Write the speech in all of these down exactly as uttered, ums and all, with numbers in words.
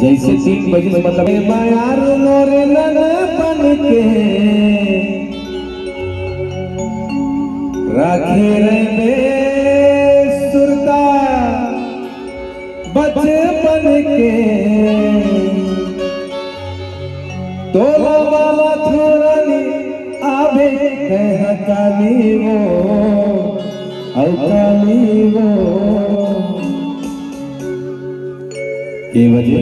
जैसे तीन बजे, मतलब, मयार मोरे ननपन के राखे रहिबे सुरता बचपन के, तोला वाला थोरा नी आबे तैं काली वो, अउ काली वो। के बजे?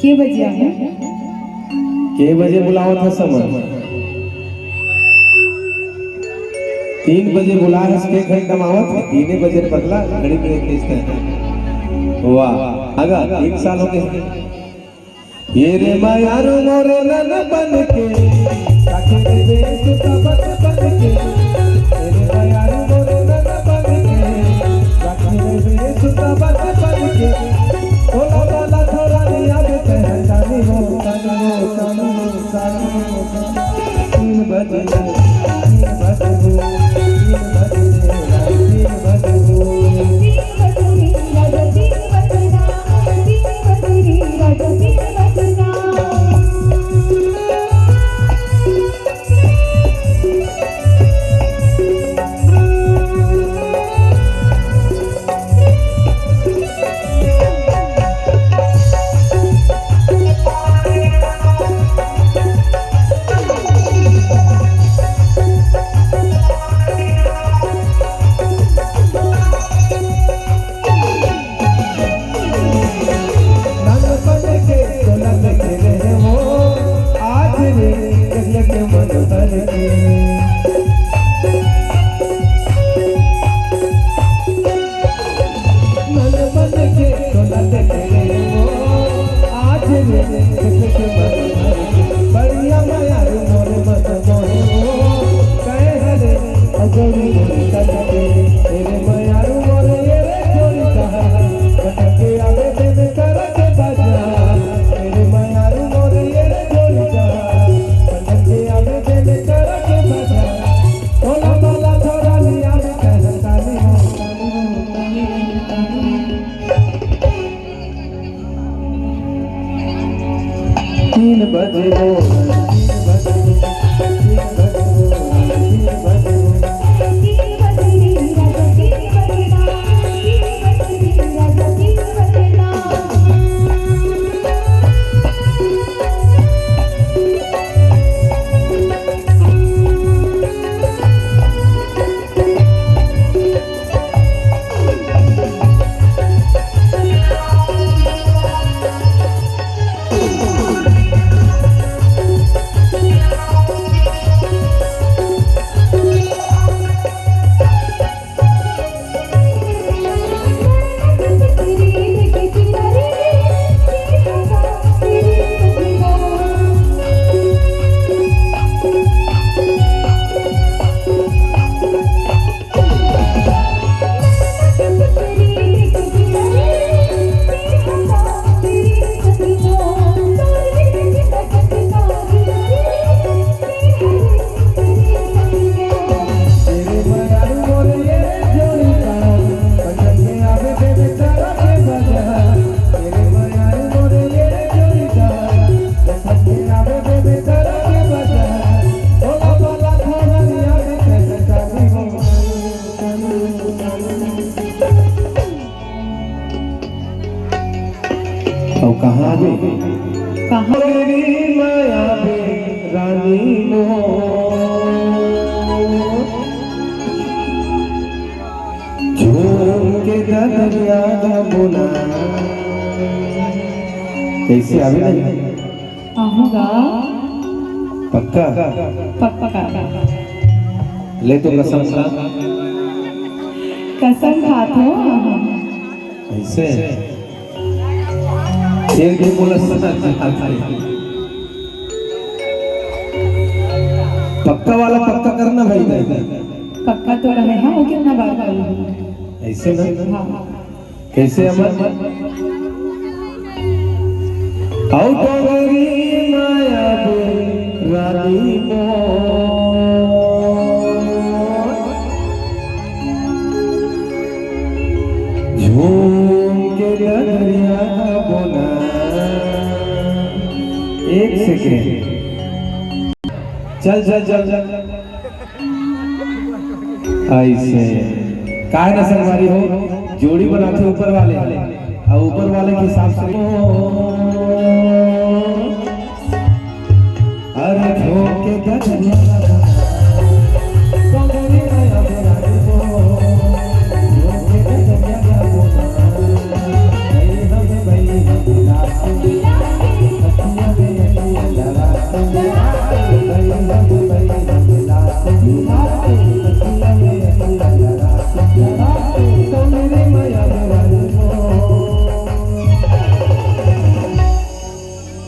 के बजे आए? के बजे बुलावत हस हमन? तीन बजे बुलाए हस, के घंटा में आवत हे? तीने बजे बदला, घड़ी में एक रिश्ता है। वाह, आगा, तीन साल हो गए। ये रे मयारू मोरे ननपन के, राखे रे बेसुता बचपन के। ये रे मयारू मोरे ननपन के, राखे रे बेसुता बचपन के। ओला वाला थोरा नी आबे तैं काली वो, काली वो, काली वो, काली वो। तीन बजे, तीन बजे, तीन बजे, तीन बजे। तीन बजे वो, तीन बजे वो, तीन बजे वो, तीन बजे वो। अउ कहाँ आबे? कहाँ? मेरी माया बे रानी मोर, झूम के ददरिया गा बोला। कैसे आबे ना? आहूँगा। पक्का? पक्का। ले तो कसम खा। कसम खात हूँ। ऐसे? एक भी बोला सच। पक्का वाला पक्का करना भाई। पक्का तो रहे, हाँ, वो कितना बार कर लूँ। ऐसे ना? हाँ। कैसे अमर? अउ डोंगरी माया बे रानी मोर। झूम के दरिया बोला। एक सेकेंड। चल, चल, चल, चल। ऐसे। काय ना संगवारी हो, जोड़ी बनाथे ऊपर वाले, अउ ऊपर वाले के हिसाब से। अरे झूम के दरिया बोला।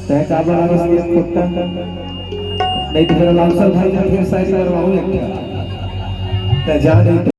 तय का बनावे से खुट्टा? नहीं तो फिर अलाउंसर भाई ने फिर शायरी करवाऊं एक ठा। तय जा नहीं तो